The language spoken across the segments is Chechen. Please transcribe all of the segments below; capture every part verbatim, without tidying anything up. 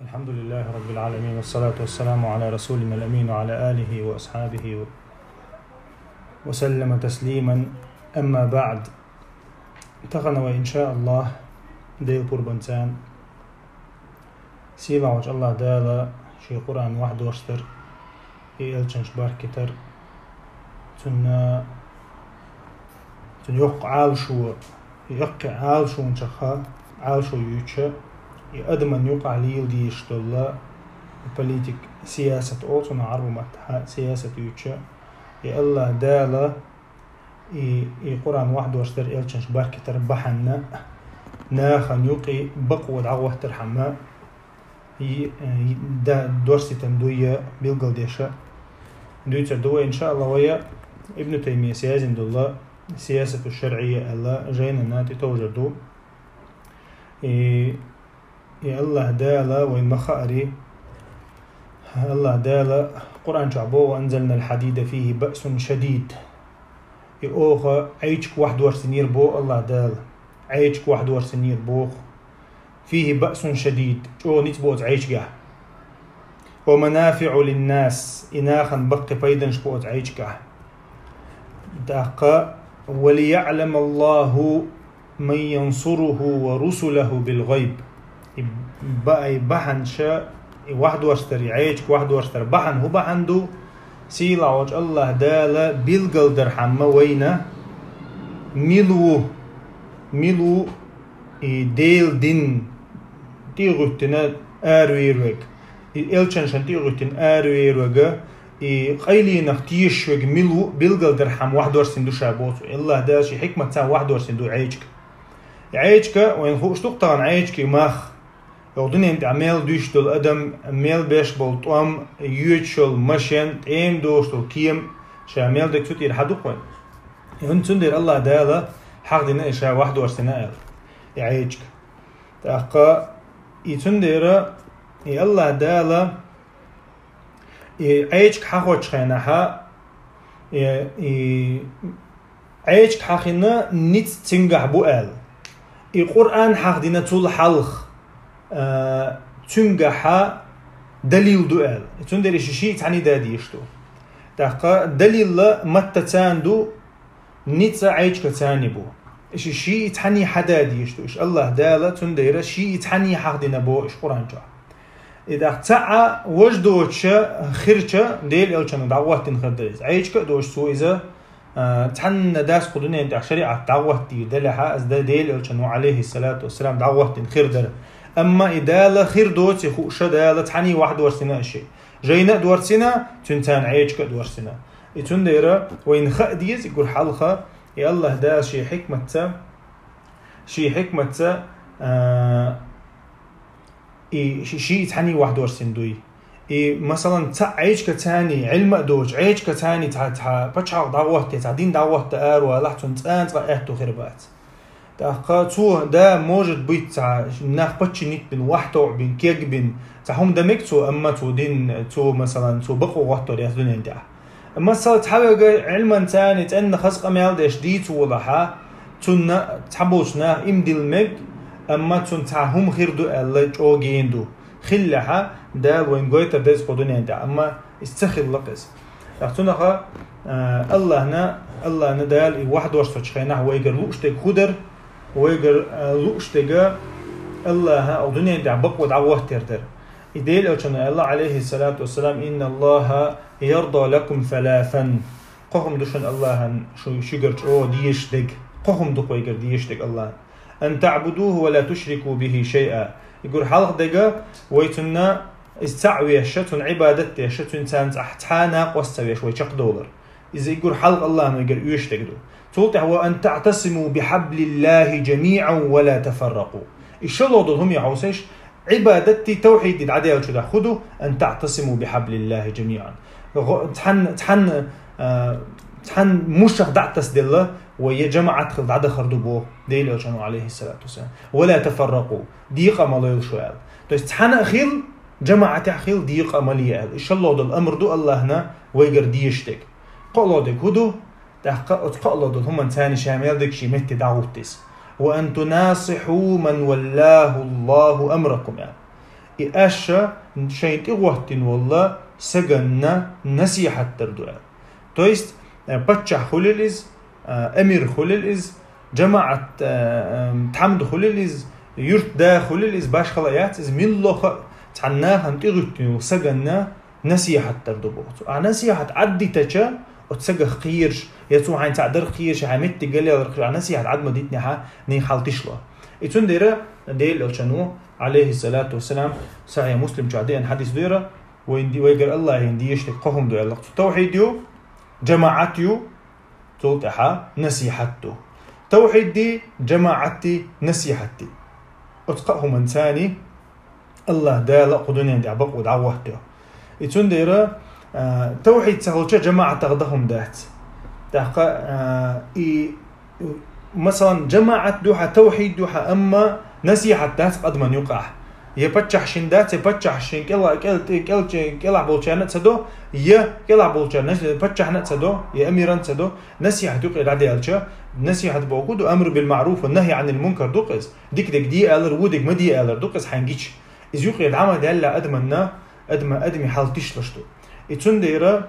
الحمد لله رب العالمين، والصلاة والسلام على رسولنا الأمين وعلى آله وأصحابه وسلم تسليما. أما بعد. Тахана вай, иншааллах, Дела пурбанца сийлахьчу Аллах Дала шен Къуръан вахьдош дар, и элчанаш баркитар, цунна, цунна йоккха Ӏалашо, и йоккха Ӏалашончаха, Ӏалашо юьйцуш, и адаман юкъахь лийла дезаш долу политик, сиясат олу цунах Ӏарбу маттахь, сиясат юьйцуш, и Аллах Дала, и, и Къуръан вахьдош дар, элчанаш баркитар бахьана, нахана юкъе бакъо дӀахӀоттархьама, и, и, да, дорситан дуй билгалдеша. Дуьйцур ду вай, иншааллах, вай Ибн Таймияс яздина долу Сиясату шаръия аьлла жайнана тӀетовжур ду. И, и Аллах Дала вайн ма хаари, Аллах Дала Къуръан чохь боху: «Анзалнал хьадида фихи баъсун шадид». И оха Ӏайчка вахьдорсинера боху Аллах Дала. Ӏайчка вахьдорсинера боху. «Фихи баъсун шадид», чӀогӀа ницкъ бу оцу Ӏайчкехь. «Ва манафиъу линнас», и нахана баккхий пайданаш бу оцу Ӏайчкехь. ТӀаккха: «Ва лияъламаллаху ман янсуруху ва русулаху билгӀайб». И ба-, и бахьана ша, и вахьдорсдар, и Ӏайчка вахьдорсдар бахьана хӀун бахьана ду? Сийлахьчу Аллах Дала билгалдархьама вайна, мила ву, мила ву и Делан дин тӀе а гӀуьттина аравер верг, и элчанашна тӀе а гӀуьттина аравер верг, и къайленах тешаш верг мила ву билгалдархьама вахьдорсина ду ша боху. Аллах Дала шен хьикматца вахьдорсина ду Ӏайчка. И Ӏайчка, вайна хууш ду-кх тахана Ӏайчка и мах. Йоккха дуьнен тӀехь мел дуьйш долу адам, мел беш болу тӀом, йоьдуш йолу машен, тӀема дохуш долу кема, ша мел дерг цу тӀера хьан ду-кх вайна? И хӀунда цундела Аллах Дала хьахдина и ша вахьдорсина аьлла, и Ӏайчка. ТӀаккха и цундела и Аллах Дала и Ӏайчка хьахочу хенахьа, и, и Ӏайчка хьахина ницкъ цуьнгахь бу аьлла. И Къуръан хьахдина цул хьалха, а, цуьнгахьа далил ду аьлла. Цундела и ши-шиъ цхьаьний дан дезаш ду. ТӀаккха далилла маттаца ду, ницкъ Ӏайчкаца бу. И ши-шиъ цхьаьний хьан дан дезаш ду. Иш Аллах Дала цундела шиъ цхьаьний хьахдина боху иш Къуръан чохь. И тӀаккха цхьаъ важа доцуша хирча, Делан элчанна дӀахӀоттийна хир дара иза. Ӏайчка а доцуш цо иза, а, цхьанна дас кху дуьнен тӀехь шариӀат дӀахӀоттийна делахьа, иза Делан элчанна, алейхиссалату вассалам, дӀахӀоттийна хир дара. Амма и Дала хир доций хууш Дала цхьаьний вахьдорсина аша. Жайна а дорсина, цуьнан царна Ӏайчка а дорсина. И цундела вайна хаа деза и гур хьалха, и Аллах Дала шен хьикматца, шен хьикматца, а, и ши-, шиъ цхьаьний вахьдорсина дуй. И, масалан, цхьаъ Ӏайчкаца, Ӏилма а доцуш, Ӏайчкаца цхьа, цхьа пачхьалкх дӀахӀотта, цхьа дин дӀахӀотта аравалахь, цунна цкъа а цкъа аьтту хир бац. ТӀаккха цо, да, может быть, цхьа нах паччанит бина, вахьтовӀа бина, кег бина, цхьа хӀума дан мега цо, амма цо дин, цо, масалан, цо бакъо гӀоттор яц дуьнен тӀехь. Масала, цхьаверг Ӏилманца цӀенна хаза къамел деш дийца волахьа, цунна цхьаболчу наха иман дилла мега, амма цунна цхьа хӀума хир ду аьлла чӀогӀа гена ду. Хиллехьа, Дала вайна гойтур деза кху дуьнен тӀехь, амма иза ца хилла-кх иза. ТӀаккха цунах, а, Аллахьна, Аллахьна Дала и вахьдорсучу хенахь вайгара лууш дерг хӀун дара, вайгара, а, лууш дерг Аллахьа оха дуьнен тӀехь бакъо дӀахӀоттор дара. И Делан элчано аьлла, алейхиссалату вассалам: «Инналлаха ярда лакум саласан». Кхо хӀума ду шуна Аллахьан шу-, шуьгара чӀогӀа дезаш дерг. Кхо хӀума ду-кх вайгара дезаш дерг Аллахьан. «Ан таъбудуху ва ла тушрику бихи шайъа». И гур хьалха дерг вай цунна иза цхьаъ веш, цунна Ӏибадат деш, цуьнца цхьа-, цхьа а накъост ца веш вай чекхдовлар. Иза и гур хьалха Аллахьан вайгара оьшуш дерг ду. Цул тӀаьхьа: «Ва ан таътасиму бихьаблиллахи жамиъан ва ла тафарракъу». И шолгӀа долу хӀума я хьовсийша, Ӏибадатти тавхьиди дӀаделлачу дӀа хӀун ду? «Ан таътасиму бихьаблиллахи жамиъан». ГӀо-, цхьанна, цхьанна, а, цхьанна мушах дӀа а тасаделла, вай я жамаӀат хила дӀадахар ду боху Делан элчано, алейхиссалату вассалам. «Ва ла тафарракъу». Декъа ма лойла шу аьлла. То есть цхьаьна а хила, жамаӀатехь хила, декъа ма ле аьлла. И шолгӀа долу амр ду Аллахьна вайгара дезаш дерг. КхоалгӀа дерг хӀун ду? ТӀаккха оцу кхоалгӀа долу хӀуманца ша мел дерг шен метте дӀахӀутту иза. «Ва ан тунасихьу ман валлаху Аллаху амракум», аьлла. И аша шайн тӀегӀоттина волла саганна насихьат дар ду аьлла. То есть, э, паччахь хулил из, э, амир хулил из, жамаат, э, э, тхьамда хулил из, юрт да хулил из, башхала яц из, миллоха цхьан нахан тӀегӀуттина волла саганна насихьат дар ду боху цо. А насихьат Ӏаддитача, оцу сагах кхераш, я цо хьайн цхьаъ дар кхераш, хьайн меттиг галъялар кхераш, а насихьат Ӏад ма дитнехьа, нехан хьал тишло. И цундела Делан Элчано, алейхиссалату вассалам, Сахьихь Муслим чохь деана хьадис дера, вайн ди-, вайгара Аллахьин дешниг кхо хӀума ду аьлла. Цу тавхьид ю, жамаат ю, цул тӀаьхьа насихьат ду. Тавхьидди, жамаатди, насихьатди. Оцу кхаа хӀуманца Аллах Дала кху дуьнен тӀехь бакъо дӀагӀоттайо. И цундела, а, тавхьид ца хилча, жамаатах дан хӀума дац. ТӀаккха, а, и, масалан, жамаат ду хьа, тавхьид ду хьа, амма насихьат дац къадаман юкъахь. Я паччахь шин дац, я паччахь шин кӀела-, кӀел-, кӀел-, кӀелахь болчарна а ца до, я кӀелахь болчарна, паччахьна а ца до, я амиран а ца до. Насихьат юкъе дӀадаьлча, насихьат боху ду, амру бил маъруф ва нахьи Ӏанил мункар ду-кх иза. Дика дерг де алар, вон дерг ма де алар ду-кх иза хьайн гича. Иза юкъе дӀа ма даьлла адаманна, адама, адами хьал тишлаш ду. И цундела,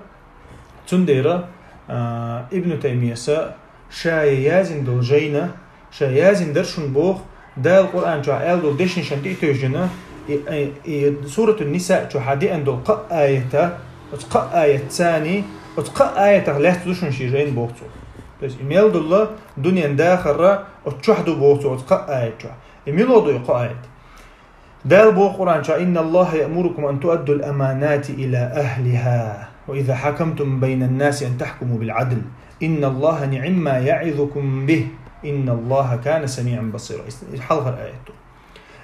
цундела, а, Ибн Таймияса ша я язйина долу жайна, ша язйина дара шуна боху, Дала Къуръан чохь аьлла долу дешнашна тӀе а тевжина, и, и, и Суратун Ниса чохь деана долу кхаа аята, оцу кхаа аятца, оцу кхаа аятах лаьцна ду шуна шен жайна боху цо. То есть и мел долу дуьнен дахарра оцу чохь ду боху цо, оцу кхаа аят чохь. И мила ду и кхо аят? Дала боху Къуръан чохь: «Инна Аллаха яъмурукум ан туаддул аманати ила ахлиха, ва иза хьакамтум байнан наси ан тахкуму бил адл. Инна Аллаха ниъма яъизукум бих. Инна Аллаха кана самиъан басира». Ис-, ис хьалхара аят ду.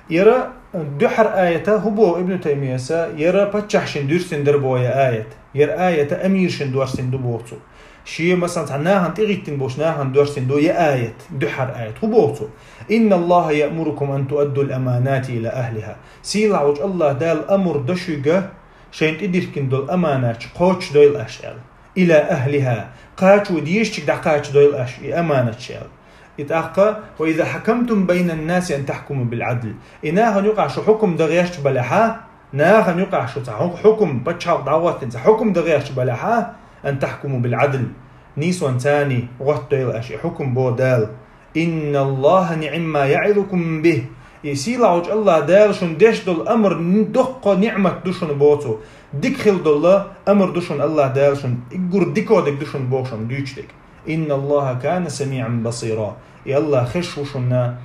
Яра дуьххьара аята хӀун боху Ибн Таймияса, яра паччахьшин дуьрсина дара боху я аят. Яра аята амиршин дуьрсина ду боху цо. Шен, масалан, цхьа нахана тӀегӀиттина болчу нахана доьрсина ду я аят, дуьххьара аят. ХӀун боху цо? «Инна Аллаха яъмурукум ан туаддул аманати ила ахлиха». Сийлахь волчу Аллах Дала амур до шуьга, шайна тӀедиркина долу аманаташ кхочушдойла аша аьлла. Ила ахлиха. Кхачо дезачуьнга дӀакхачадойла аша и аманаташ аьлла. И тӀаккха: «Ва иза хьакамтум байнан наси ан тахкуму бил адл». И нахана юкъахь шу хьукум дан гӀерташ балехьа, нахана юкъахь шу цхьа хьу-, хьукум, пачхьалкх дӀагӀоттина цхьа хьукум дан гӀерташ балехьа, ан тахкуму бил адл. Нийсонца гӀоттадойла аша и хьукум боху Дала. Инна Аллаха ниъма яъизукум бих. И сийлахь волчу Аллах Дала шуна деш долу амр н-, доккха ниъмат ду шуна боху цо. Дика хила долу амр ду шуна Аллах Дала шуна. Иггур дико дерг ду шуна боху шуна дуьйцуш дерг. Инна Аллаха кана самиъан басира. И Аллах хезаш ву шуна,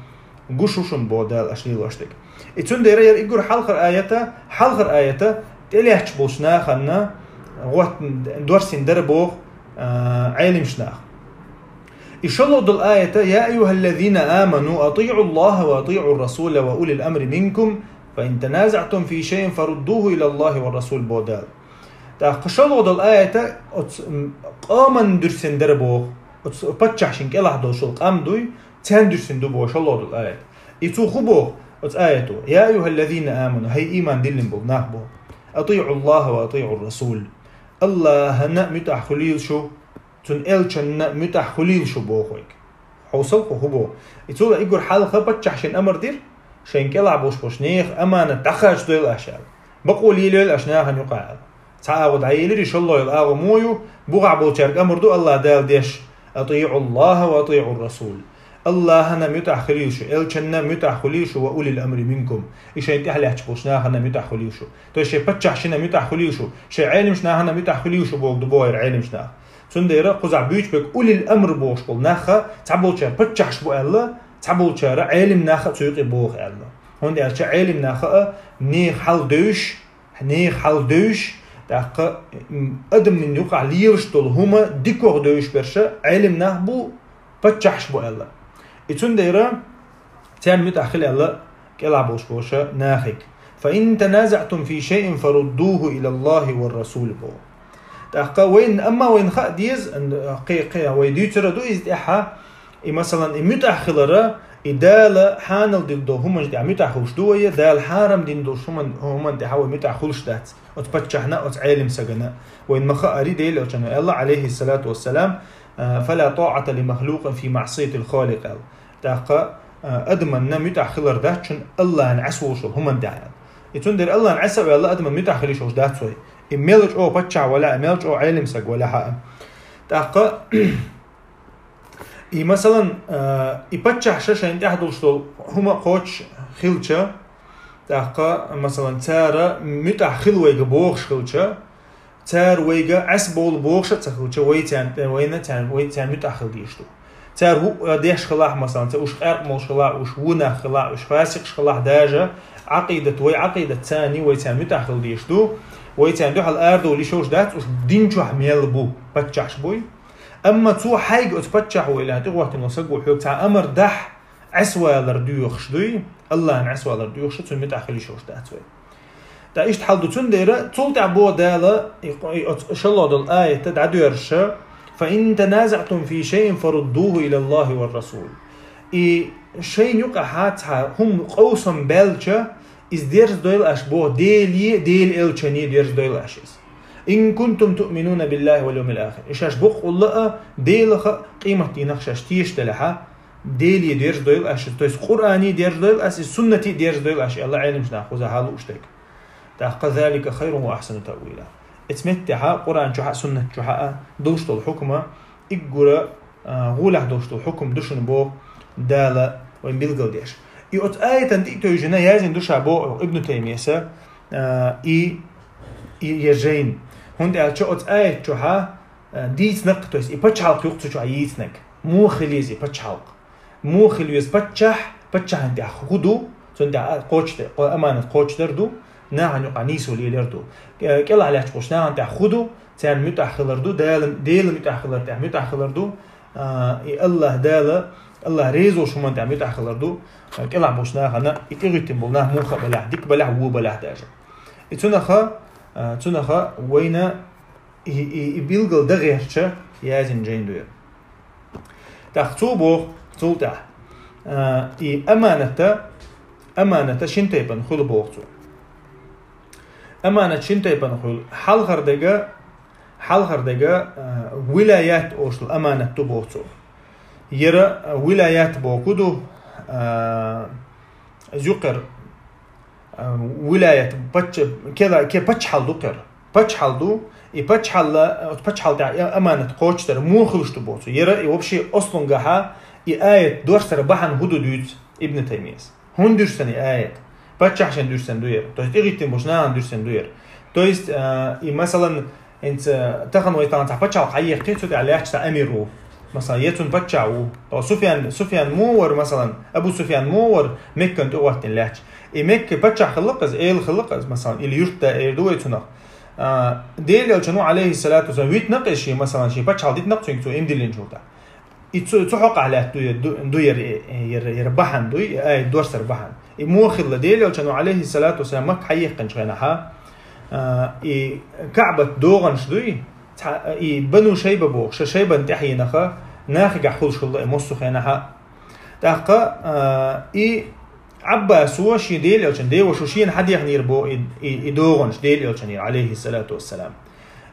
гуш ву шуна боху Дала аша лелош дерг. И цундела яра иггур хьалхара аята, хьалхара аята тӀелаьтташ болчу нахана гӀот-, доьрсина дара боху, а, Ӏелимаш нах. И шолгӀа долу аята: «Я айюхаллазина аману атиъу Аллаха ва атиъу расула ва улил амри минкум, фа ин таназаътум фи шайин фаруддуху ила Аллахи ва расул», боху Дала. ТӀаккха шолгӀа долу аята оцу, м, къоман дуьрсина дара боху. Оцу паччахьшин кӀелахь долуш долу къам дуй, царна дуьрсина ду боху шолгӀа долу аят. И цо хӀун боху оцу аято? «Я айюхаллазина аману», хӀай ийман диллина болу нах боху. «Атиъу Аллаха ва атиъу расул». Аллахана а муьтӀахь хуьлийла шу, Цуьнан элчанна муьтӀахь хуьлийла шу боху вайга. Хьовсал кху хӀун боху. И цул а иггур хьалха паччахьшина амар дира, шайн кӀелахь болуш болчу нехан аманат дӀакхачадойла аша аьлла. Бакъо лелайойла аша нахана юкъахь аьлла. Цхьа агӀо дӀаелира, и шолгӀа йолу агӀо муха ю, бухахь болчаьрга амар ду Аллах Дала деш: «Атиъу Аллаха ва атиъу расул». Аллахана муьтӀахь хуьлийла шу, элчанна муьтӀахь хуьлийла шу, «ва улил амри минкум». И шайн тӀаьхьа лаьтташ болчу нахана муьтӀахь хуьлийла шу. То есть шайн паччахьшина муьтӀахь хуьлийла шу, шайн Ӏелимаш нахана муьтӀахь хуьлийла шу боху ду боху яра Ӏелимаш нах. Цундела кхузахь буьйцу берг улил амр бохуш болу нахха, цхьаболчара паччахьаш бу аьлла, цхьаболчара Ӏелим нахха а цу юкъе боху аьлла. ХӀунда аьлча Ӏелим нахха а нехан хьал девзаш, нехан хьал девзаш, тӀаккха, м, адамийн юкъахь лелаш долу хӀума дикох девзаш берш Ӏелим нах бу, паччахьаш бу аьлла. И цундела царна муьтӀахь хила аьлла кӀелахь болуш болуш нахе. «Фа ин таназаътум фи шайин фаруддуху ила Аллахи ва расул», боху. ТӀаккха вайн, амма вайн хаа деза, кхе, кхе, вай дуьйцур а ду иза тӀаьхьа, и, масалан, и муьтӀахь хилара, и Дала хьанал дина долу хӀуманаш тӀехь муьтӀахь хуьлуш ду вай, Дала хьарам дина долу хӀуман-, хӀуманна тӀехь вай муьтӀахь хуьлуш дац. Оцу паччахьна, оцу Ӏелим сагана. Вайн ма хаари, Делан Элчано аьлла, алейхиссалату вассалам, а, «Фала таата ли махлукъин фи маъсиятил халикъ», аьлла. ТӀаккха, а, адаманна муьтӀахь хилар дац шуна Аллахьна Ӏаьсволуш волу хӀуманна тӀехь аьлла. И цундела Аллахьан Ӏеса а ваьлла адаман муьтӀахь хила йиш йолуш дац вай. И мел чӀогӀа паччахь валахь а, мел чӀогӀа Ӏелам саг валахь а. ТӀаккха, и, масалан, а, и паччахьаша шайна тӀехь долуш долу хӀума кхочуш хилча, тӀаккха, масалан, цара муьтӀахь хила вайга бохуш хилча, цара вайга Ӏес бовла бохуш а ца хилча, вай царна, вайна царна, вай царна муьтӀахь хила дезаш ду. Цара хӀуъа деш хилахь, масалан, ца уьш къаьркъа молуш хилахь, уьш вунах хилахь, уьш фасикъаш хилахь, даже Ӏакъидат, вай Ӏакъидат царний, вай царна муьтӀахь хила дезаш ду. Вай царна дуьхьал арадовла йиш йолуш дац, уьш дин чохь мел бу, паччахьаш буй. Амма цо хьайга оцу паччахьо, или тӀехӀоттина волу саго хьоьга цхьа амар дахь, Ӏесвалар доьхуш дуй, Аллахьан Ӏесвалар доьхуш, цуьнан муьтӀахь хила йиш йолуш дац вай. ТӀаккха иштта хьал ду цундела, цул тӀаьхьа боху Дала, и, и оцу шолгӀа долу аят дӀадоьрзуш: «فإن تنازعتم في شيء فردوه إلى الله والرسول». И шайна юкъахь цхьа хӀума къовсам баьлча, иза дерзадойла аша боху Деле, Делан элчане дерзадойла аша иза. «إن كنتم تؤمنون بالله واليوم الآخر». И шаьш бакъволуш а, Делах а, къематдийнах шаьш тешаш делахь а, Деле дерзадойла аша иза, то есть Къуръане дерзадойла аша иза, суннате дерзадойла аша, аьлла Ӏеламчу наха, кхузахь лууш дерг. ТӀаккха: «ذلك خير وأحسن تأويلا». Эцу меттехь, Къуръан чохь а, суннат чохь а долуш долу хӀукма, уггара, а, гӀолехь долуш долу хӀукма ду шуна боху Дала вайна билгалдеш. И оцу аятан тӀе а тевжина, яздина ду ша боху Ибн Таймияса, а, и, и, и жайна. ХӀунда аьлча оцу аят чохь а, а, дийцинарг, то есть и пачхьалкх ю-кх цу чохь йийцинарг. Муха хила еза и пачхьалкх? Муха хила веза паччахь? Паччахьна тӀехь хӀун ду? Цунна тӀехь а кхочушда-, кхо-, аманат кхочушдар ду, нахана юкъахь нийсо лелар ду. Э, кӀелахь лаьтташ болчу нахана тӀехь хӀун ду? Царна муьтӀахь хилар ду, Дала, Делан муьтӀахь хилар тӀехь муьтӀахь хилар ду, а, и Аллахь Дала, Аллахь реза волчу хӀуманна тӀехь муьтӀахь хилар ду, а, кӀелахь болчу нахана, и тӀехӀиттина болу нах муха а балахь, дика балахь, вон балахь даже. И цунаха, а, цунаха вайна и, и, и билгал дан гӀерташ яздина жайна ду яра. ТӀаккха цо боху, цул тӀаьхьа, а, и аманата, аманата шина тайпана хуьлу боху цо. Аманат шина тайпана хуьлу. Хьалхара дерг, хьалхара дерг, а, вилаят олуш долу аманат ду боху цо. Яра, а, вилаят боху ду, а, юкъара, а, вилаят пачча-, кела-, ке паччахьалла ду кхера. Паччахьалла ду, и паччахьалла, оцу паччахьалла тӀехь аманат кхочушдар муха хуьлуш ду боху цо. Яра и вообще ослунгахьа и аят доссара бахьана хӀун ду дуьйцу Ибн Таймияс. ХӀунда дуьрсина и аят? Паччахьашна дуьрсина ду яра. То есть тӀехӀиттина болчу нахана дуьрсина ду яра. То есть, а, и, масалан, хӀинца тахана вай тахана цхьа пачхьалкх хьаеккхи, цу тӀехь лаьтташ цхьа амир ву. Масалан, я цунна паччахь ву. Ткъа Суфьян, Суфьян мо вара, масалан, Абу Суфьян мо вара, Меккан тӀехӀоттина лаьтташ. И Мекка паччахь хилла иза, эла хилла иза, масалан, или юьртда эр ду вай цунах. А, Делан элчано, алейхиссалату вассалам, витина иза шен, масалан, шен пачхьалкх дитина цуьнга цо иман диллинчул тӀехь. И цу, цу хьокъехь лаьтта ду, ду, ду яра, яра, яра бахьана дуй, и аят доссара бахьана. И муха хилла, Делан элчано, алейхиссалату вассалам, Макка хьаеккхинчу хенахьа, а, и КаӀбат догӀанаш дуй, цхьа, и Бану Шайба бохуш, Шайбан тӀаьхьенаха, нахигахь хуьлуш хилла и массо а хенахьа. ТӀаккха, а, и Ӏаббасо шен Делан элчан девашу шена хьадехнера бо и, и, и догӀанаш Делан элчанера, алейхиссалату вассалам.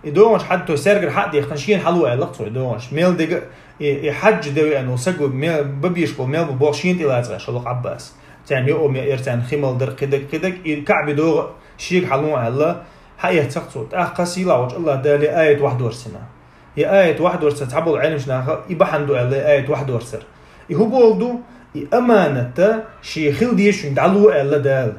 И догӀанаш хьад-, то есть цаьргара хьа а дехкана, шена хьало аьлла-кх цо и догӀанаш. Мел дега, и, и хьаьжа де веана волу саго, мел, бан безаш болу мел бу боху шена тӀе лаца гӀаш хилла-кх Ӏаббас. Царна йоӀо ме эр, царна хи мала дара, кхидерг, кхидерг, и КаӀбе догӀа шега хьало аьлла, хьаэцна-кх цо. ТӀаккха сийлахь волчу Аллах Дала аят вахьдорсина. И аят вахьдорсар цхьаболу Ӏеламчу наха и бахьана ду аьлла, и аят вахьдорсар. И хӀун боху ду? И аманат шен хила дезачуьнга дӀало аьлла Дала.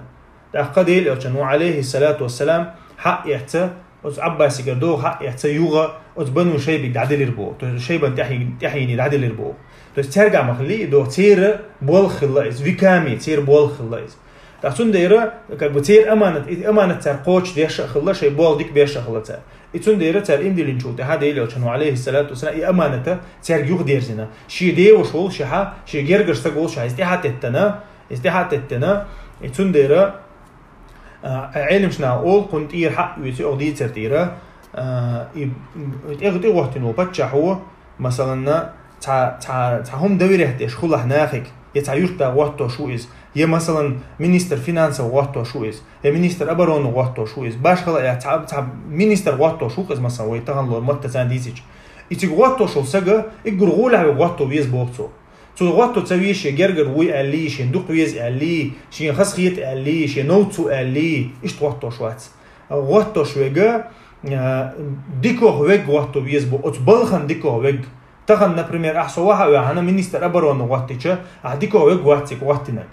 ТӀаккха Делан элчано, алейхиссалату вассалам, хьа а эцна, оцу Ӏаббасигара догӀа хьа а эцна, юха оцу Бану Шайбига дӀаделира боху. То есть Шайбан тӀаьхье-, тӀаьхьене дӀаделира боху. То есть цаьргахь ма хиллий и догӀа, церан болх хилла иза, веками, церан болх хилла иза. ТӀаккха цундела, как бы, церан аманат, и аманат цара кхочушдеш а хилла, шайн болх дика беш а хилла цара. И цундела цара иман диллинчул тӀаьхьа Делан элчано, алейхиссалату вассалам, и аманата цаьрга юхадерзина. Шен деваша волу шехьа, шен гергара стаг волу шехьа, иза тӀаьхьа а теттина, иза тӀаьхьа а теттина, и цундела, а, Ӏеламчу наха олу, кхунна тӀера хьа а оьций, оха дийцар тӀера, а, и, и тӀе-, тӀехӀоттина волу паччахьо, масалан, цхьа, цхьа, цхьа хӀума доверять деш хилахь нахе, я цхьа юьртда гӀоттош ву иза, я, масалан, министр финансов гӀоттош ву иза, я министр обороны гӀоттош ву иза. Башхала а яц, цхьа, цхьа министр гӀоттош ву-кх иза, масалан, вай тахана лору маттаца дийцича. И цига гӀоттош волу сага, уггар гӀолехь верг гӀотто веза боху цо. Цо гӀотто ца веза шен гергара вуй аьллий, шен дукха веза аьллий, шен хазахета аьллий, шен новцу аьллий, иштта гӀоттош вац. ГӀоттош вега, а, дикох вег гӀотто веза бу, оцу балхан дикох вег. Тахан, например, ахь со ваха а ваьхьана, министр обороны гӀоттича, ахь дикох вег вац цига гӀоттинаг.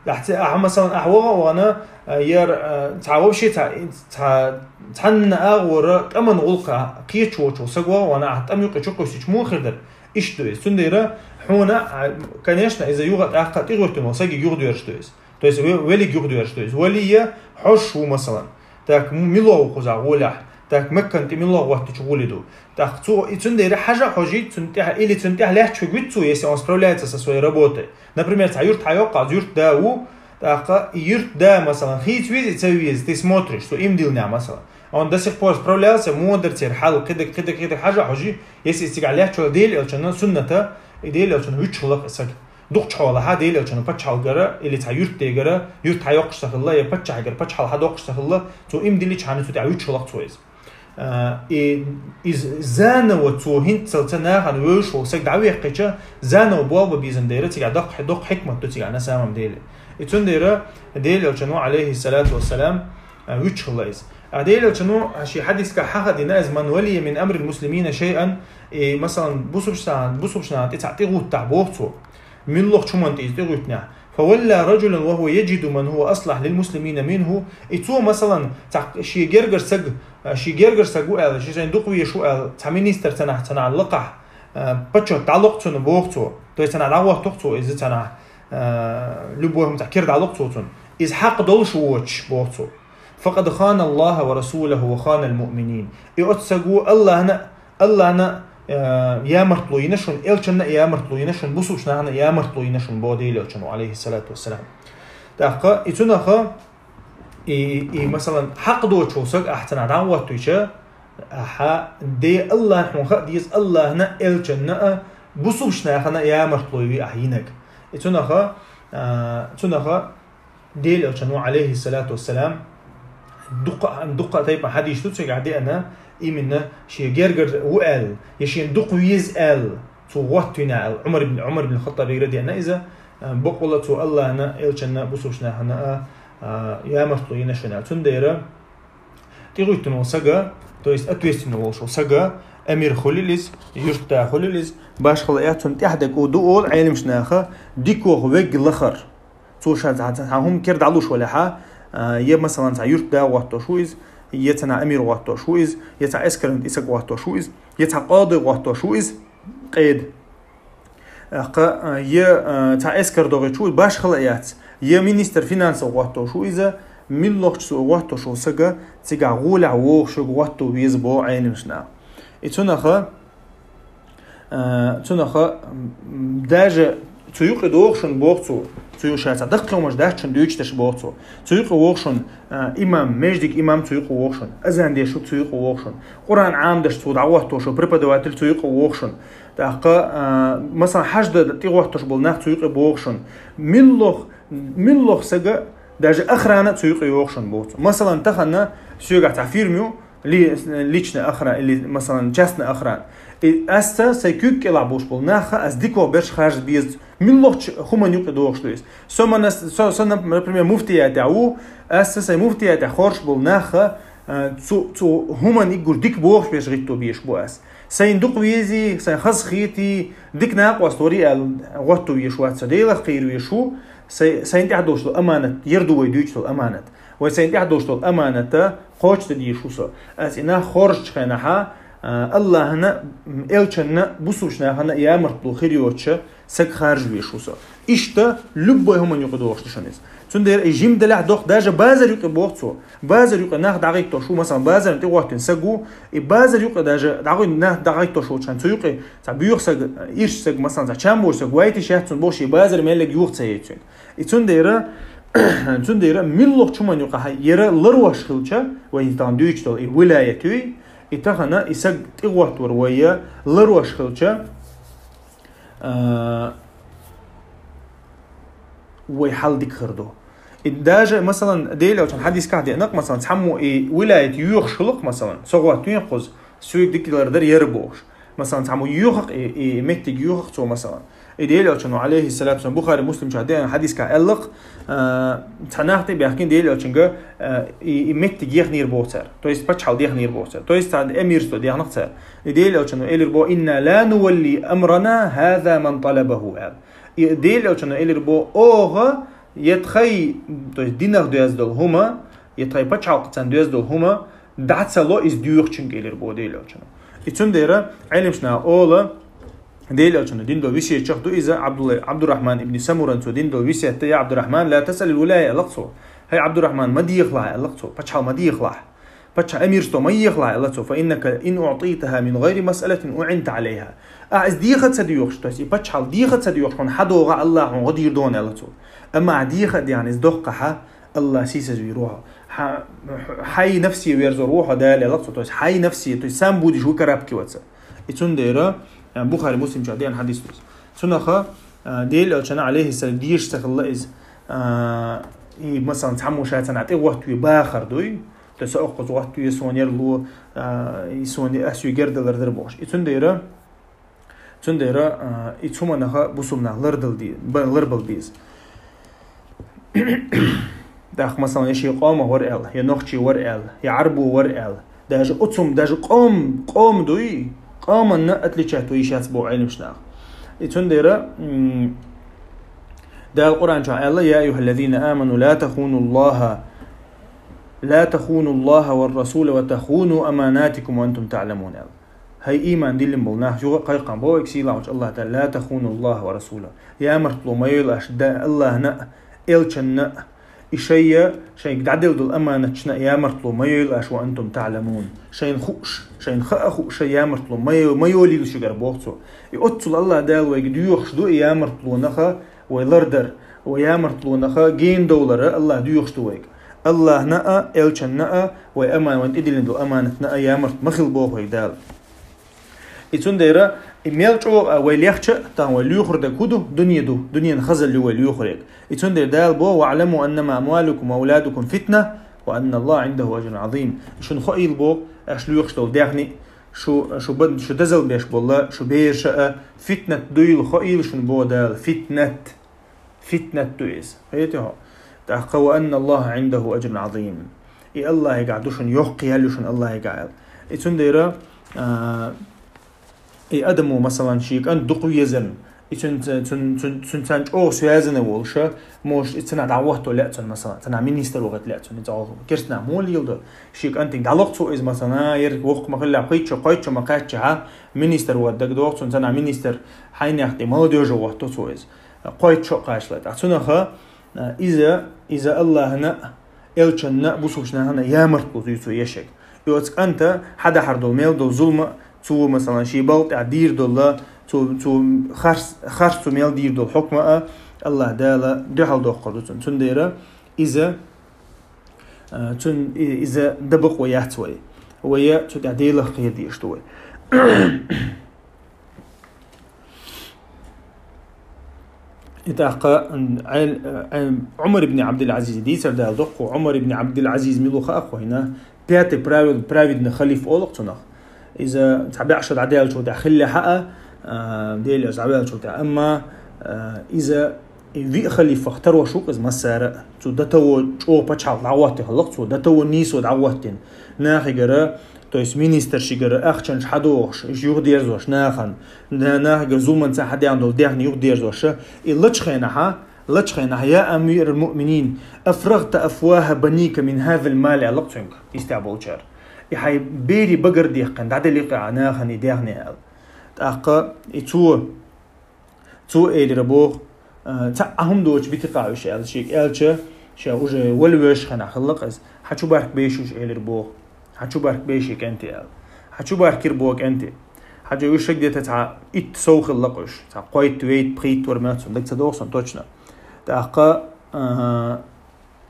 Ахь ца-, ахь, масалан, ахь ваха а вана, а, яр, а, цхьа вообще цхьа, цхьа, цхьанна агӀора тӀаман гӀулакха кхеташ воцу саг ваха а вана, ахь тӀам юкъе чукхуьссича муха хир дара? Иштта ду иза. Цундела хьуна, а, конечно, иза юха тӀаккха тӀегӀоьттина волу сагиг юхадоьрзуш ду иза. То есть ве-, велиг юхадоьрзуш ду иза. Вали я хьожуш ву, масалан. Так, м-, мила ву кхузахь гӀолехь? Так, Меккан тӀе мила гӀоттича гӀули ду? Так, цо, и цундела хьажа а хьожий, цунна тӀехь-, или цунна тӀехь лаьтташ вуьгу вуьту цо, если он справляется со своей работой. Например, цхьа юрт хьайоккху, юрт да ву, тӀаккха и юрт да, масалан, хийца веза, ца веза, ты смотришь, цо иман диллинехь, масалан. Он до сих пор справлялся, муха дара церан хьал, кхидерг, кхидерг, кхидерг хьажа а хьожий, если иза цигахь лаьтташ ву Делан элчанна сунната, и Делан элчанна вуьтуш хилла-кх и саг. Дукхачу хьолахь Делан элчанна пачхьалкхера или цхьа юртдегара, юрт хьайоккхуш ца хилла, я паччахьигара пачхьалкх хьадоккхуш ца хилла, цо иман диллича хьуна цу тӀехь вуьтуш хилла-кх цо иза. А, и, иза заново цо хӀинццалц нахана вевзаш волу саг дӀаваьккхича, заново болх бан безам дера цигахь доккха, доккха хьикмат ду цигахь, на самом деле. И цундела Делан элчано, алейхиссалату вассалам, а, вуьтуш хилла иза. А Делан элчано шен хьадисехь хьаха дина иза: «Ман валия мин амрил муслимина шайъан», и, масалан, бусулбачу нахана, бусулбачу нахана тӀе цхьаъ тӀегӀуттахь боху цо. Муьлххачу хӀуманна тӀе иза тӀегӀуьттинехь. «Фавалла раджулан ва хува яджиду ман хува аслахь лил муслимина минху». И цо, масалан, цхьа шен гергара саг, шен гергара саг ву аьлла, шен сайн дукха везаш ву аьлла, цхьа министр цхьанахь, цхьанахь лакхахь, а, почёт дӀалокху цунна боху цо. То есть цхьанахь дӀагӀотту-кх цо иза, цхьанахь, а, любой хӀума цхьа кира дӀалокху цо цунна. Иза хьакъ долуш воцуш боху цо. «Факъад хана Аллаха ва расулаху ва хана ал-муъминин». И оцу саго Аллахьна, Аллахьна, э, ямартло йина шуна, элчанна а ямартло йина шуна, бусулбачу нахана а ямартло йина шуна, боху Делан элчано, алейхиссалату вассалам. ТӀаккха и цунаха, и, и, масалан, хьакъ доцуш волу саг ахь цхьанахь дӀагӀоттуьйтича, ахьа де Аллахьна хьуна хаа деза, Аллахьна а, элчанна а, бусулбачу нахана а ямартло йи ахь йинарг. И цунаха, а, цунаха Делан элчано, алейхиссалату вассалам, дукха, дукха тайпа хьадис ду цигахь деана, именно шен гергара ву аьлла, я шена дукха веза аьлла, цо гӀоттийна аьлла, Ӏумар ибн, Ӏумар ибн Хаттабигара деана иза, а, бакъвала цо Аллахьна, элчанна, бусулбачу нахана а, а, ямартло йина шуна аьлла. Цундела тӀегӀуьттина волу сага, то есть ответственный волуш волу сага, амир хуьлийла иза, юртда хуьлийла иза, башхала а цунна тӀаьхьа дерг ду олу Ӏеламчу наха, дикох вег лахар. Цо ша цхьа, цхьа хӀума кира дӀалуш валахь, а, я, масалан, цхьа юртда гӀоттош ву иза, я цхьанахь амир гӀоттош ву иза, я цхьа эскаран тӀе саг гӀоттош ву иза, я цхьа къади гӀоттош ву иза, къеда. Ахкха, а, я, а, цхьа эскар догӀуш ву, башхала а яц, я министр финансов гӀоттош ву иза, муьлххачу цо гӀоттош волу сага цигахь гӀолехь вогӀуш верг гӀотто веза боху Ӏеламчу наха. И цунаха, а, цунаха, м, даже цу юкъе догӀу шуна боху цо, цу ю-, ша цхьа даккхий хӀумаш дац шуна дуьйцуш дерш боху цо. Цу юкъе вогӀу шуна, а, имам, междиг имам цу юкъе вогӀу шуна, азан деш ву цу юкъе вогӀу шуна, Къуръан Ӏамадеш цо дӀагӀоттош ву, преподаватель цу юкъе вогӀу шуна. ТӀаккха, а, масалан, хьажда тӀегӀоттош болу нах цу юкъе богӀу шуна. Муьлхха, муьлхха сага даже охрана а цу юкъе йогӀу шуна боху цо. Масалан, тахана соьгахь цхьа фирма ю, ли-, личная охрана или, масалан, частная охрана. И аса сайн куьг кӀелахь болуш болу нахха аса дикох берш харжа беза. Муьлххачу хӀуманна юкъе догӀуш ду иза. Со ма-, со, со, например, муфтиятехь ву, аса сайн муфтиятехь хоржуш болу нахха, а, цу, цу хӀуманна уггар дика бохуш берш гӀитто безаш бу аса. Сайна дукха везий, сайна хазахетий, дика накъост варий аьлла гӀотто везаш вац со, Делах кхийра везаш ву, сай-, сайна тӀехь долуш долу аманат, яр ду вай дуьйцуш долу аманат. Вай сайна тӀехь долуш долу аманата кхочушдан дезаш ву со. Аса и нах хоржучу хенахь, а, Аллахьна, м, элчанна, бусулбачу нахана ямартло хир йоцуша саг харжа везаш ву со. Иштта любой хӀуманна юкъе догӀуш ду шуна иза. Цундела и жимма делахь доккха, даже базар юкъе боху цо. Базар юкъе нах дӀагӀиттош ву, масалан, базарна тӀегӀоттина саг ву, и базар юкъе даже дӀагӀи-, нах дӀагӀиттош волчу хенахь цу юкъе цхьа боьха саг, ирча саг, масалан, цхьа чам боху саг вайтиш яц цунна бохуш, и базар меллиг юха ца яйта цуьнга. И цундела, цундела муьлххачу хӀуманна юкъахь яра ларвеш хилча, вай тахана дуьйцуш долу и вилаят юй, и тахана и саг тӀегӀоттавар вай ларвеш хилча, а, вай хьал дика хир ду. И даже, масалан, Делан элчан хьадискахь деана-кх, масалан, цхьаммо и вилаят йоьхуш хилла-кх, масалан, со гӀоттавехьа кхуза, соьга дика лардар яра бохуш. Масалан, цхьаммо йоьху-кх и, и меттиг йоьху-кх цо, масалан. И Делан Элчано, алейхиссалату вассалам, Бухари, Муслим чу деана хьадисгахь аьлла-кх, а, цхьа нах тӀе а баьхкина, Делан Элчанга, а, и, и меттиг дехнера боху цара. То есть пачхьалкх дехнера боху цара. То есть цхьа эмирство дехна-кх цара. И Делан Элчано элира боху: «Инна ла нувалли амрана хаза ман талабаху», аьлла. И Делан Элчано элира боху: «Оха я тхайн, то есть динах доьзна долу хӀума, я тхайн пачхьалкхаца доьзна долу хӀума дӀа ца ло иза доьхучуьнга», элира боху Делан Элчано. И цундела Ӏеламнаха олу, Делан Элчано дина долу весетах ду иза, Абдулла-, Абдуррахман ибн Самурана цо дина долу весет: «Я Абдуррахман, ла тасъалил вилая», аьлла-кх цо. «ХӀай Абдуррахман, ма дехалахь», аьлла-кх цо, «пачхьалкх ма дехалахь. Пачхьалкх, эмирство ма ехалахь», аьлла цо. «Фа иннака ин уътитаха мин гӀайри масъалатин уъинта Ӏалайха». Ахь иза деха а ца доьхуш, то есть и пачхьалкх деха а ца доьхуш, хьуна хьадогӀахь, Аллахьа хьуна гӀо дийр ду хьуна, аьлла цо. Амма ахь деха а даьхна, иза доккхахь, Аллахь сийсазвийр ву хьо. Хьа-, хьайн нафсе верзор ву хьо Дала, аьлла-кх цо. То есть хьайн нафсе, то есть сам будешь выкарабкиваться. И цундела, а, Бухари, Муслим чу деана хьадис ду иза. Цунах, а, Делан Элчанна, алейхиссалам, дезаш ца хилла иза, а, и, масалан, цхьаммо ша цхьанна тӀе гӀоттаве бахар дуй, то есть со оккхуза гӀоттаве, суна яр ло, а, и суна, ас ве гердалар дара бохуш. И цундела, цундела, а, и цу хӀуманах бусулба нах лардала де-, ба-, ларбала беза. ТӀаккха, масалан, я шен къомах вара аьлла, я нохчи вара аьлла, я Ӏарбо вара аьлла, даже оцу хӀума, даже къом, къом дуй, къоманна отличать ву йиш яц боху Ӏеламнаха. И цундела, м, Дала Къуръан чохь аьлла: «Я айюхаллазина аману, ла тахуну Аллаха, ла тахуну Аллаха ва расула ва тахуну аманатикум ва антум таъламун», аьлла. «ХӀай, ийман диллина болу нах, юха а кхайкхам боху вайга сийлахьчу Аллахь Тала, ла тахуну Аллаха ва расула». Ямартло ма йойла аша да-, Аллахьна а, Элчанна а, и шайна, шайга дӀаделла долу аманаташна а ямартло ма йойла аша, ва антум таъламун. Шайна хууш, шайна хаа хууш, шайн ямартло ма йо-, ма йолийла шуьгара боху цо. И оццул Аллахь Дала вайга доьхуш ду и ямартлонах вай лардар, вай ямартлонах гена довлар Аллахь доьхуш ду вайга. Аллахьна а, Элчанна а, вай аман-, вайна тӀедиллина долу аманатна а ямарт ма хила боху вайга Дала. И цундела, и мел чӀогӀа а вай лехча а, тахана вай лоьхур дерг хӀун ду? Дуьне ду, дуьненан хазалла ю вай лоьхург. И цундела Дала боху: «Ва аъламу аннама амвалукум ва авладукум фитна, ва анна Аллаха Ӏиндаху ажрун Ӏазим». Шуна хоийла боху, аша лоьхуш долу даьхни, шу, шу бан-, шу дозалла беш болу шу бераш а фитнат дуйла хоийла шуна боху Дала. Фитнат. Фитнат ду иза. Хетий хьо? ТӀаккха: «Ва анна Аллаха Ӏиндаху ажрун Ӏазим». И Аллахьигахь ду шуна, йоккха ял ю шуна Аллахьигахь аьлла. И цундела, а, и адамо, масалан, шен кӀант дукха везарна, и цун, цун, цун, цун царна чӀогӀа связанный волуш, может, и цунах дӀагӀотто лаьа цунна, масалан, цунах министр вахийта лаьа цунна, иза керстанах муха леладо? Шен кӀантана дӀалоху цо иза, масалан, а, ерриг воккха ма хилла, кхойтта шо, кхойтта шо ма кхаьчча, а, министр вахийта дагадогӀу цунна, цунах министр, хьайнех тӀе молодёжа вахийта цо иза. Кхойтта шо а кхачале. Ткъа цунах, а, иза, иза Аллахьна а, Элчанна а, бусулба нахана а ямартло ю цо ешшехь. И оцу кӀанта хьадахьар долу мел долу зулам а, цо, масалан, шен балха тӀехь дийр долу, цо, цо харц, харц цо мел дийр долу хьукма а Аллахь Дала дуьхьал доккхур ду цунна. Цундела иза, а, цун-, и-, иза дан бакъо яц вай. Вай цу тӀехь Делах кхера дезаш ду вай. И тӀаккха, м, Ӏел-, э, Ӏел-, Ӏумар ибн Ӏабдул-Ӏазиз дийцар Дала доккху, Ӏумар ибн Ӏабдул-Ӏазиз мила ву хаьа-кх вайна, пятый правед-, праведный халиф олу-кх цунах. Иза цхьа бӀе шо дӀадаьллачул тӀаьхьа хиллехь а, а, Делан Элча дӀаваьллачул тӀаьхьа. Амма, а, иза и виъ халифах тарош ву-кх иза массара а. Цу до того чӀогӀа пачхьалкх дӀагӀоттина хилла-кх цо, до того нийсо дӀагӀоттина. Нахигара, то есть министршигара ахчанаш хьадохуш, уьш юхадерзош нахана, на-, нахигара зуламца хьадаьхна долу даьхни юхадерзош, и лачу хенахь, лачу хенахь: «Я амирал муъминин, афрагта афваха баника мин хазал мал», аьлла-кх цуьнга, йистехь болчара. И хьайн берийн багара даьккхина, дӀаделли-кх ахь нахана и даьхни аьлла. ТӀаккха и цо Цо элира боху, а, цхьа а хӀума доцуш битина-кх уьш аьлла, шега аьлча, ша уже вала воьжуш хенахь хилла-кх иза. Хьан чу баркабеш уьш, элира боху. Хьан чу баркабеш и кӀентий аьлла. Хьан чу баркира боху кӀентий. Хьан чу уьш шега дета цхьа итт сов хилла-кх уьш. Цхьа кхойтта, вейтта, пхийтта вара моьтту суна, дага ца догӀу суна точно. ТӀаккха, а,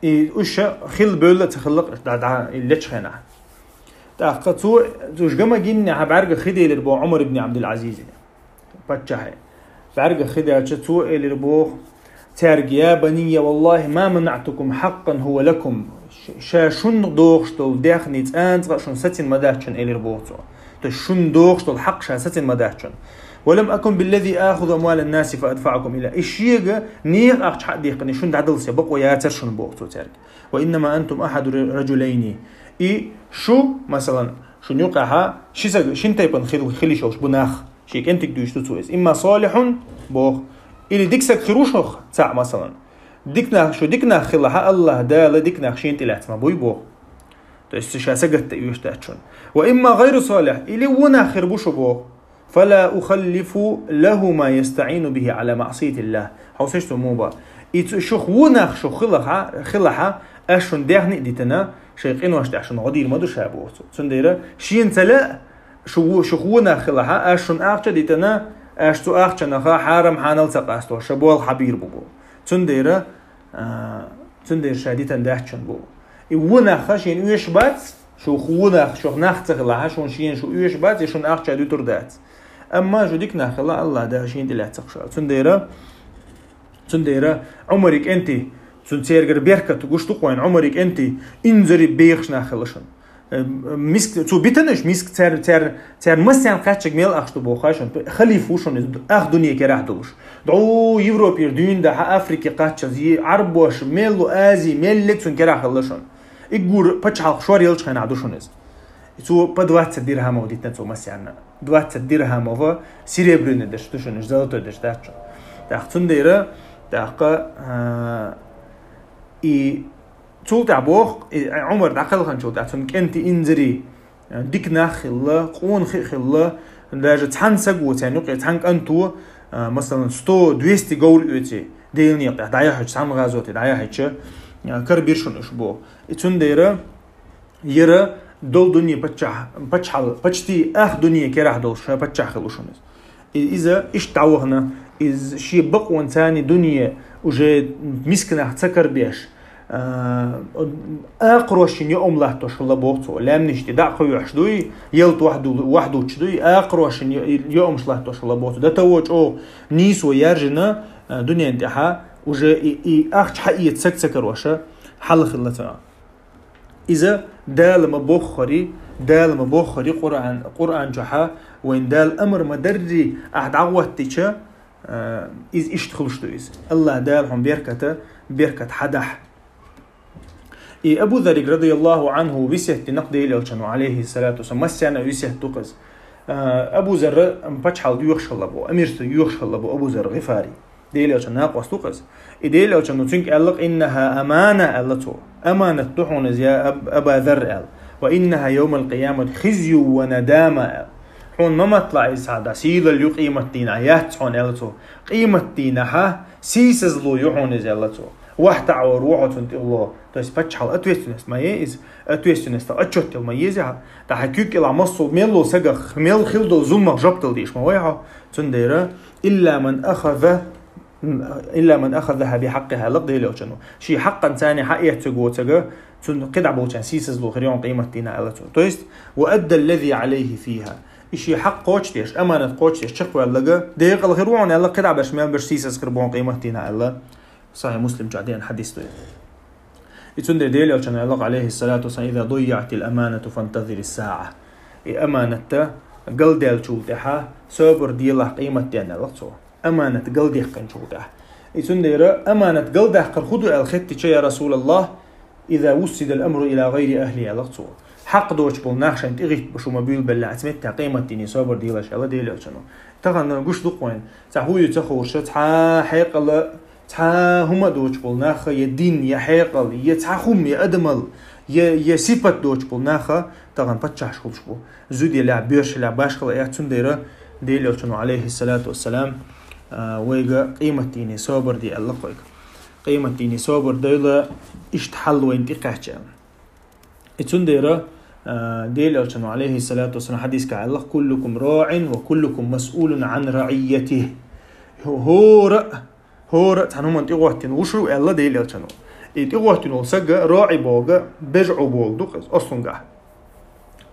и уьш хилла бевлла а ца хилла-кх уьш, дӀа, дӀа, и лечу хенахь. ТӀаккха цо, уьш ган ма гиннехь, бӀаьргах хи делира боху Ӏумар ибн Ӏабдул-Ӏазизна. Паччахье. БӀаьргах хи даьлча, цо элира боху цаьрга: «Я банийя, валлахи, ма манаътукум хьаккъан хӀува лакум». Ш-, ша шуна дохуш долу даьхни цкъа а шуна сацина ма дац шуна, элира боху цо. То есть шуна дохуш долу хьакъ ша сацина ма дац шуна. «ولم أكن بالذي آخذ أموال الناس فأدفعكم إلى». И шега нехан ахча хьа а дехкана, шуна дӀадала са бокъо яцар шуна, боху цо цаьрга. «وإنما أنتم أحد رجلين». И шу, масалан, шуна юкъахьа ши саг, шин тайпана хила, хила йиш йолуш бу нах, шен кӀентиг дуьйцуш ду цо иза. «إما صالح», боху, или дика саг хир ву шух цхьаъ, масалан. Дика нах, шу дика нах хилахь, АллахӀ Дала дика нах шена тӀе лаьцна ма буй, боху. То есть ша сагатта оьшуш дац шуна. «وإما غير صالح», или вон нах хир бу шу, боху. «فلا أخلف له ما يستعين به على معصية الله». Хьовсийша цо муха боху. И цу шух вон нах шух хилахь, хилахь, ас шуна даьхни а дитина, шайн къинош тӀехь шуна гӀо дийр ма ду ша, боху цо. Цундела шена ца лаьа, шу во-, шух вон нах хилахь, ас шуна ахча а дитина, ас цу ахчанах хьарам-хьанал ца къастош, ша болх хьабийр бу, боху. Цундела, а, цундела ша дитина дац шуна, боху. И вон нах шена оьшуш бац, шух вон нах, шух нах ца хилахь, шуна шена шу оьшуш бац, и шуна ахча дуьтур дац. Амма шу дика нах хилахь, АллахӀ Дала шена тӀе лаьцна шу. Цундела, цундела Ӏумаран кӀентий, цуьнан цергара беркат гуш ду-кх вайна, Ӏумаран кӀентий инзаре бехаш нах хилла шуна. Э, миска, цо битинарш миска, цаьрна, цаьрна, цаьрна массарна кхаччалц мел ахча ду, боху шуна. Халифа ву шуна иза, ах дуьне керахь долуш. ДӀо Европера дуьйна дахьа, Африке кхаччалц, и Ӏарбош, мел ву Ази, мел лега цуьнан керахь хилла шуна. Уггар пачхьалкх шор еллачу хенахь ду шуна иза. И цо по двадцать дирхамов дитина цо массарна. Двадцать дирхамов серебряный дерш ду шуна, золотой дерш дац шуна. ТӀаккха цундела, тӀаккха, а, и цул тӀаьхьа боху, и Ӏумар дӀакхелхинчул тӀаьхьа цуьнан кӀентий инзаре, а, дика нах хилла, къона хи а хилла, даже цхьана саго, царна юкъе цхьана кӀанто, а, масалан, сто, двести говр оьций, Делан некъа тӀехь дӀаяхьачу цхьана гӀазоте дӀаяхьачу, а, карабира шуна уьш, боху. И цундела яра долу дуьне паччахь, пачхьал-, почти ах дуьне керахь долуш ша паччахь хилла шуна иза. И-, иза иштта дӀавахана, иза шен бакъонца дуьне уже миска нах ца карабеш, а, акхарошна йоӀам латтош хилла, боху цо. Лаьмнаш тӀе дӀа а кхуьйсуш дуй, ялта вахь ду-, вахь дуттуш дуй, акхарошна йо-, йоӀамаш латтош хилла, боху цо. ДатӀа во чӀогӀа нийсо яьржина, а, дуьнен тӀехьа уже и, и ахча хьаэца саг ца карош хьал хилла цуьнан. Иза Дала ма боххури, Дала ма боххури Къуръан, Къуръан чохьа, вайна Дала амар ма дарри, ахь дӀагӀоттича, а, иза иштта хуьлуш ду иза. АллахӀ Дала хьуна берката, беркат хьадахь. И Абу Зарриг, радияллаху Ӏанху, весет дина-кх Делан Элчано, Ӏалайхи салату вассалам, массарна а весет ду-кх иза. А, Абу Зарра пачхьалкх йоьхуш хилла бу, амирство йоьхуш хилла бу Абу Зарр ГӀифари. Делан Элчанан накъост ву-кх иза. И Делан Элчано цуьнга аьлла-кх: «إنها أمانة», аьлла цо. «Аманат ду хьуна иза, я Аб-, Аба Зарр», аьлла. «وإنها يوم القيامة خزي وندامة», аьлла. Хьуна ма матта иза цхьа дӀа сийлалла ю къематдийнахь, яц хьуна, аьлла цо. Къематдийнахьа сийсазло ю хьуна иза, аьлла цо. Вахь таӀор ву хьо цунна тӀехула. То есть паччахьалла ответственность ма ю иза, ответственность, отчет ма еза хьо. ТӀаккха хьан куьг кӀелахь массо мел волу сагах, мел хила долу зуламах жоп дала дезаш ма вай хьо. Цундела, «إلا من أخذ، إلا من أخذها بحقها», аьлла-кх Делан Элчано. Шен хьакъанца хьаэцнарг воцург, цунна кхидӀа болчарна сийсазло хир ю хьуна къематдийнахь, аьлла цо. То есть, «وأدى الذي عليه فيها». И шен хьакъ кхочушдеш, аманат кхочушдеш чекхваьлларг, декъала хир ву хьуна, аьлла, кхидӀа берш мел берш сийсаз хир бу хьуна къематдийнахь, аьлла. Сахьихь Муслим чохь деана хьадис ду. И цундела Делан Элчано аьлла-кх, Ӏалайхи салату вассалам: «إذا ضيعت الأمانة فانتظر الساعة». И аманат галдаьллачул тӀаьхьа собар делахь къематденна, аьлла-кх цо. Аманат галдаьккхинчул тӀаьхьа. И цундела аманат галдаккхар хӀун ду аьлла хеттича, я Расулаллах, «إذا وسد الأمر إلى غير أهله», аьлла-кх цо. Хьакъ доцуш болу нах шайна тӀехӀиттабеш хӀума буьйлабелла, цу меттехь къематдийне собар делаш, аьлла Делан Элчано. Тахана гуш ду-кх вайна, цхьа хӀун ю ца хууш, цхьа хьекъала, цхьа хӀума доцуш болу наха, я дин, я хьекъал, я цхьа хӀума, я адамал, я, я сипат доцуш болу наха тахана паччахьаш хуьлуш бу. Зуда елахь, боьрша елахь, башхалла яц, цундела Делан Элчано, Ӏалайхи салату вассалам, а, вайга къематдийне собар де аьлла-кх вайга. Къематдийне собар дойла, иштта хьал вайна тӀекхаьчча. И цундела, а, Делан Элчано, Ӏалайхи салату вассалам, хьадискахь аьлла-кх: «كلكم راع وكلكم مسؤول عن رعيته». ХӀора а, хӀора а цхьана хӀуманна тӀегӀоттина ву шу, аьлла Делан Элчано. И тӀегӀоттина волу саг, роӀи бохург, бежӀу бохург ду-кх иза, ослунгахь.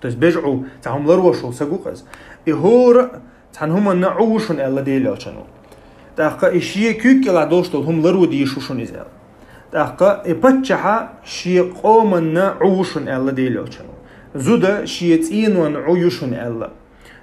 То есть бежӀу, цхьа хӀума ларвеш волу саг ву-кх иза. И хӀора а цхьана хӀуманна Ӏу ву шуна, аьлла Делан Элчано. ТӀаккха и шен куьг кӀелахь долуш долу хӀума ларво дезаш ву шуна иза, аьлла. ТӀаккха и паччахьа шен къоманна Ӏу ву шуна, аьлла Делан Элчано. Зуда шен цӀенонна Ӏу ю шуна, аьлла.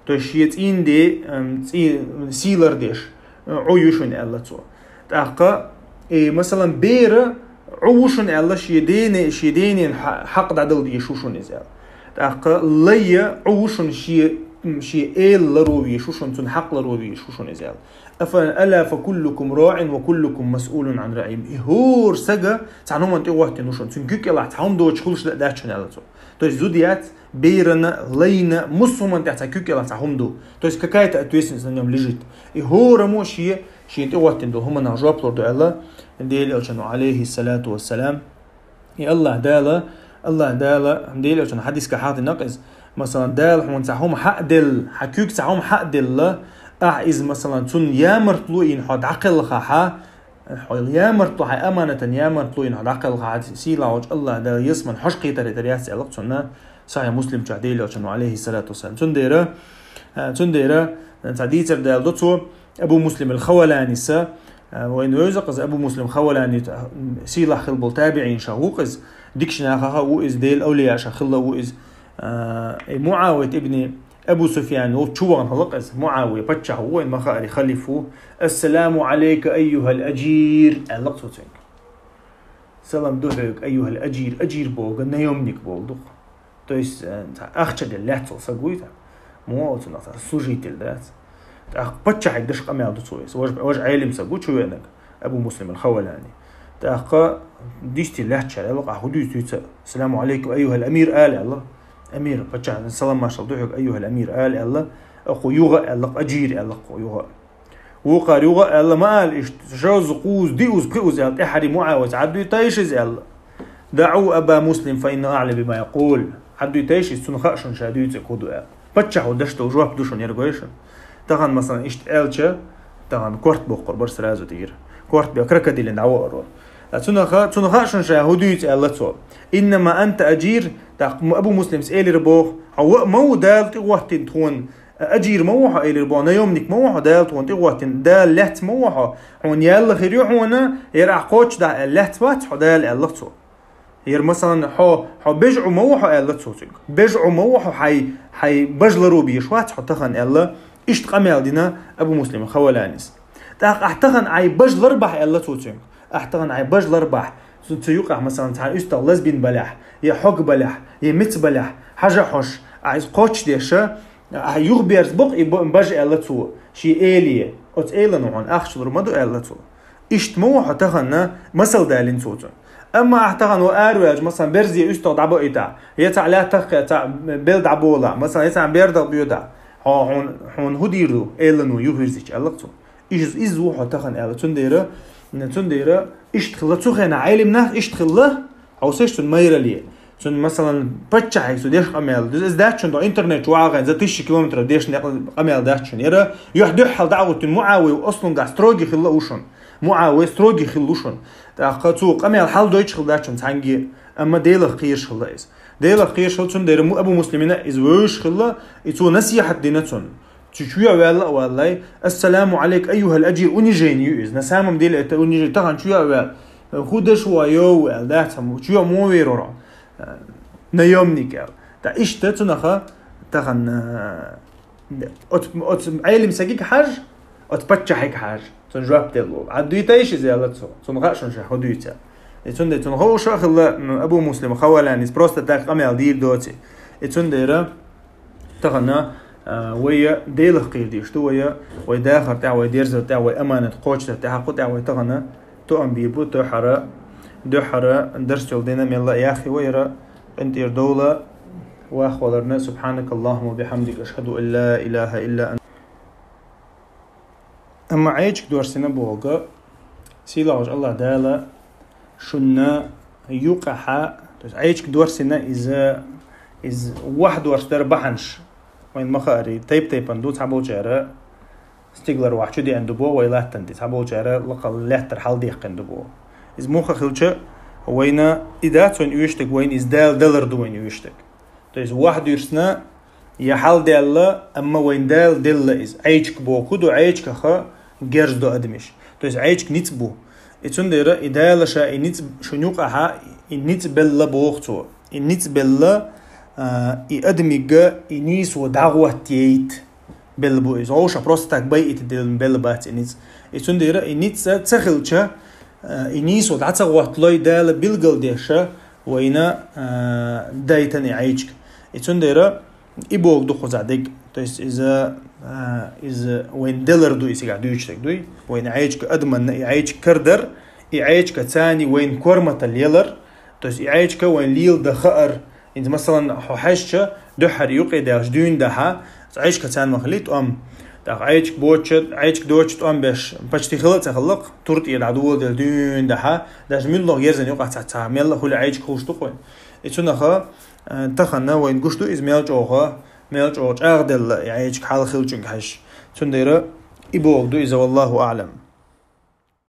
То есть шен цӀийнде, эм, цӀи-, сий лардеш, э, Ӏу ю шуна аьлла цо. ТӀаккха, э, масалан, бер Ӏу ву шуна аьлла, шен дене, шен денен хьа-, хьакъ дӀадала дезаш ву шуна иза аьлла. ТӀаккха лай Ӏу ву шуна шен, м, шен эла ларвеш ву шуна, цун хьакъ ларвеш ву шуна иза аьлла. ألا فكلكم راع وكلكم مسؤول عن رعيته. И хӀора саг цхьан хӀуманна тӀе гӀоттина ву шуна, цун куьг кӀелахь цхьа хӀума доцуш хулаш да-, дац шуна аьлла цо. То есть зуда яц, берана, лайна, муссуман тӀехь цхьа куьг кӀелахь цхьа хӀума ду. То есть какая-то ответственность на нём лежит. И хӀораммо шен, шен тӀе гӀоттина долу хӀуманах жоп лур ду аьлла, Делан Элчано, алейхиссалату вассалам. И Аллах Дала, Аллах Дала, Делан Элчано хьадисехь хьахдина иза. Масалан, Дала хьуна цхьа хӀума хьа а делла, хьан куьг цхьа хӀума хьа а делла, ахь иза, масалан, цунна ямартло йина хьо дӀакхелхахь, хьо ямартло, хьайн аманатан ямартло йина хьо дӀакхелхахь, сийлахь волчу Аллах Дала ялсаман хьожа кхетар яц аьлла цунна, Сахьихь Муслим чохь Делан Элчано, алейхиссалату вассалам. Цундела, а, цундела, цхьа дийцар даьлла ду цо, Абу Муслим ал-Хаваланис, а, вайна вевза-кх иза, Абу Муслим Хавалани, а, сийлахь хилла болу табиӀинех ву-кх иза, дикачу нахах а ву иза, Делан авлияашах хилла а ву иза. А, и Муавият ибн Абу Суфьян волчу чу вахана хилла-кх иза, Муавия паччахь ву, вайна ма-хаъара халифа ву. «السلام عليك أيها الأجير», аьлла-кх цо цуьнга. «Салам ду хьоьга, айюхал ажир», ажир боху, наемник боху ду-кх. То есть, э, цхьа ахча делла лаьцна саг вуй-кх. Муха оцунах цхьа служитель дац. ТӀаккха паччахье деш къамел ду цо иза. Важа, важа Ӏелим саг ву чувеанарг, Абу Муслим ал-Хавалани. ТӀаккха дисте лаьцначара аьлла-кх: «Ахь хӀун дуьйцу дуьйцу? Саламу алейкум, айюхал амир», ала аьлла. Амир, паччахь, салам маршалла ду хьоьга, айюхал амир, ала аьлла. Кху юха аьлла-кх, ажир аьлла-кх кху юха. Вукхара юха аьлла: «Ма ала иштта, шозза, кхузза, диъазза, пхиъазза», аьлла, тӀаьххьара Муавияс: «Ӏаддуьйтийша иза», аьлла. «دعوا أبا مسلم فإنه أعلم بما يقول». Ӏаддуьйтийша иза, цунна хаьа шуна ша дуьйцург хӀун ду аьлла. Паччахьо деш долу жоп ду шуна, ерг вай шуна. Тахана, масалан, иштта аьлча, тахана корта боккхур бара сразу тӀера. Корта бен крокодилина дӀавахар вара. Ткъа цунах, цунна хаьа шуна ша хӀун дуьйцу аьлла цо. «إنما أنت أجير», тӀаккха Абу Муслимс элира боху: «Хьо ва а ма ву, Дала тӀе гӀоттина тхуна, ажир ма ву хьо», элира боху, «наемник ма ву хьо, Дала тхуна тӀе гӀоттина, Дала лаьцна ма ву хьо, хьуна яьлла хир ю хьуна, яра ахь кхочушдахь аьлла, лаьцна вац хьо Дала», аьлла-кх цо. Яра, масалан, хьо, хьо бежа Ӏу ма ву хьо аьлла цо цуьнга. Бежа Ӏу ма ву хьо, хьайн, хьайн бажа ларбеш вац хьо тахана аьлла, иштта къамел дина Абу Муслим Хаваланис. ТӀаккха ахь тахана хьайн бажа ларбахь аьлла цо цуьнга. Ахь тахана хьайн бажа ларбахь. Цу, цу юкъахь, масалан, цхьана уьстагӀ лазбина балахь, я хьог балахь, я миц балахь, хьажа хьош, ахь иза кхочушдеш, ахь юхаберза боккъу и б-, бажа аьлла цо, шен эле. Оцу элана хьуна ахча лур ма ду аьлла цо. Иштта ма ву хьо тахана, масал далийна цо цуьнга. Амма ахь тахана ван араваьлча, масалан, берзе уьстагӀ дӀабаийтахь, я цхьаъ лаьттах кхетахь, цхьаъ бел дӀаболахь, масалан, я цхьаъ бердах боьдахь, хьо, хьуна, хьуна хӀун дийр ду, элана юхавирзича, аьлла-кх цо. Иза, иза ву хьо тахана аьлла. Цундела, цундела иштта хилла, цу хенахь Ӏелим нах иштта хилла, хьовсийша цуьнан майралле. Цуьнан, масалан, паччахье цо деш къамел. Иза дац шуна, интернет чу вагӀахь, за тысяча километров деш некъ-, къамел дац шуна. Яра юьхь дуьххьал дӀа а гӀоттина, Муавия аслунгахь строгий хилла а ву шуна. Муавия строгий хилла ву шуна. ТӀаккха цо къамел хьалдойтуш хилла дац шуна цхьаьнгге, амма Делах кхераш хилла иза. Делах кхераш хилла, цундела Му-, Абу Муслимна иза вевзаш хилла, и цо насихьат дина цунна. Цу чу а ваьлла а валлай: «Ассаламу алейк, айюхал ажир», унижение ю иза. На самом деле это унижение. Тахана чу а ваьлла, хӀун деш ву, йову аьлла, дац хьан, чу а мо вер вара. Наемник аьлла. ТӀаккха иштта цунаха тахана, э, оцу, оцу Ӏелим сагига хьажа, оцу паччахьига хьажа. Цунна жоп делла волу. Ӏаддуьйтийша иза аьлла цо. Цунна хаьа шуна ша хӀун дуьйцу. И цундела цунна хууш а хилла, м, Абу Муслим Хаваланис просто так къамел дийр доций. И цундела тахана, а, вай Делах кхийр дийш ду, вай, вай дахар тӀехь, вай дерзар тӀехь, вай аманат кхочудар тӀехь, кху тӀехь вай тахана тоам бийр бу, дуьххьара, дуьххьара дарс йолу дина мелла а яххе вай яра къинтӀера довла вахваларна. سبحانك اللهم وبحمدك، أشهد أن لا إله إلا أنت. Амма Ӏечиг дорсина боху, сийлахь волчу Аллах Дала шуна юкъахьа, то есть Ӏечиг дорсина иза, иза ваха дорс дара бахьанаш. Вайн ма-хаъара, тайп-тайпана ду, цхьаболчара стигалара ваха чу деана ду боху, вай латтана тӀе, цхьаболчара лакхал лаьттара хьалдеккхина ду боху. Иза муха хилча, вайна и дац вайна оьшург, вайна иза Дала далар ду вайна оьшург. То есть ваха дуьрсина, я хьалдаьлла, амма вайн Дала делла иза. Ӏечиг боху ду, Ӏечигах герз до адамаш. То есть Ӏечиг ницкъ бу. И цундела и Дала ша и ницкъ шун юкъахьа, и ницкъ белла боху цо. И ницкъ белла, а, и адамига и нийсо дӀагӀоттайта. белла бу иза. Вовшах просто так байъийта делла белла бац и ницкъ. И цундела и ницкъ ца хилча, э, и нийсо дӀа ца гӀотталой Дала билгалдеш вайна, э, дайтан и Ӏайчка. И цундела и боху ду кхузахь дерг. То есть иза, э, иза вайна делар ду и цигахь дуьйцуш дерг дуй. Вайна Ӏайчка адаманна и Ӏайчка карадар, и Ӏайчка царна вайна корматалла ялар, то есть и Ӏайчка вайна леладан хаар. ХӀинца, масалан, хьо хьаьжча, дуьххьара юкъе даьлча дуьйна дахьа, Ӏайчка царна ма хилий тӀом. ТӀаккха Ӏайчка боцча, Ӏайчка доцча тӀом беш, почти хила а ца хилла-кх, тур тӀера дӀадоладелла дуьйна дахьа, даже муьлхха ерзан юкъахь цхьа, цхьа мелла а хуьлу Ӏайчка хууш ду-кх вайна. И цунах, э, тахана вайна гуш ду иза мел чӀогӀа, мел чӀогӀа чӀагӀделла и Ӏайчка хьал хилчунга хьаьжча. Цундела и боху ду иза, валлаху аӀлам.